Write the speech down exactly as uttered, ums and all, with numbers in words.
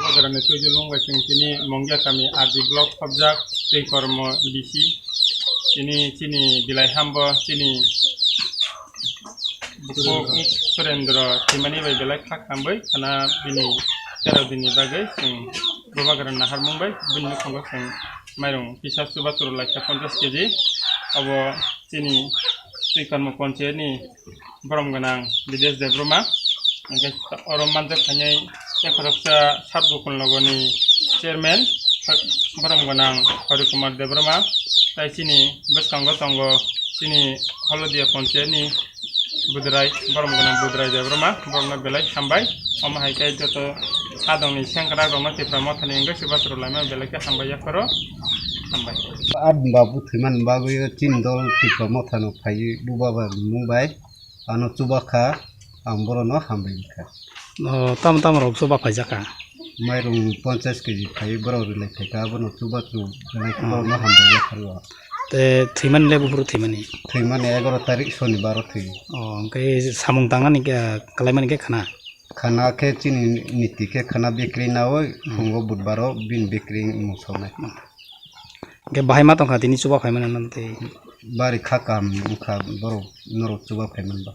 Bagrani twijlung bai chwng tini Mongya kami R D block khobjak tei kormo D C. Tini chini bilai hambo chini Surendra thwimani bai belai kha khambai khana bini tero dinni bagwi chwng Bubagra naharmung bai bini nukhango chwng mairung kisa chubachu rw laikha ponchash K G. Abo chini Twikormo ponchayatni borom gwnang Bidesh Debbarma. Hwnkhe oro manjak khainai tei khoroksa sub Gokul Nogorni chairman borom gwnang Hari Kumar Debbarma. Tai chini bwskango tongo chini Holodia ponchayatni Budrai, borom gwnang Budrai Debbarma, borokno belai hambai. Omo hai khe joto sadokni sengkrak rokno Tipra Mothani wngwi se bathroom laima belai khe hambai yapharo. Hambai. Ar babu thwiman bagwi chini dol Tipra Mothano phaiwi bubagra mung bai ano chuba kha, ang borokno hambai wngkha. O, tamo tamo rok chuba phaijak kha? Mairung ponchash K G phaiwi borok rwlai phaikha, abono chubachu belai khe borokno hambai yapharo. Te thwimani le buphuru thwimani? Thwimani egaroh tarik Sonibar o thwi. O, hwnkhe samung tangnani khe, kalaimani khe khana? Khana khe chini niti khe khana bikri naui, hmm, phungo budbaro bini bikri mung soknai. Hwnkhe bahai ma tongkha tini chuba phaimani nang tei? Bari kha kaham wngkha borok norok chuba phaimanba.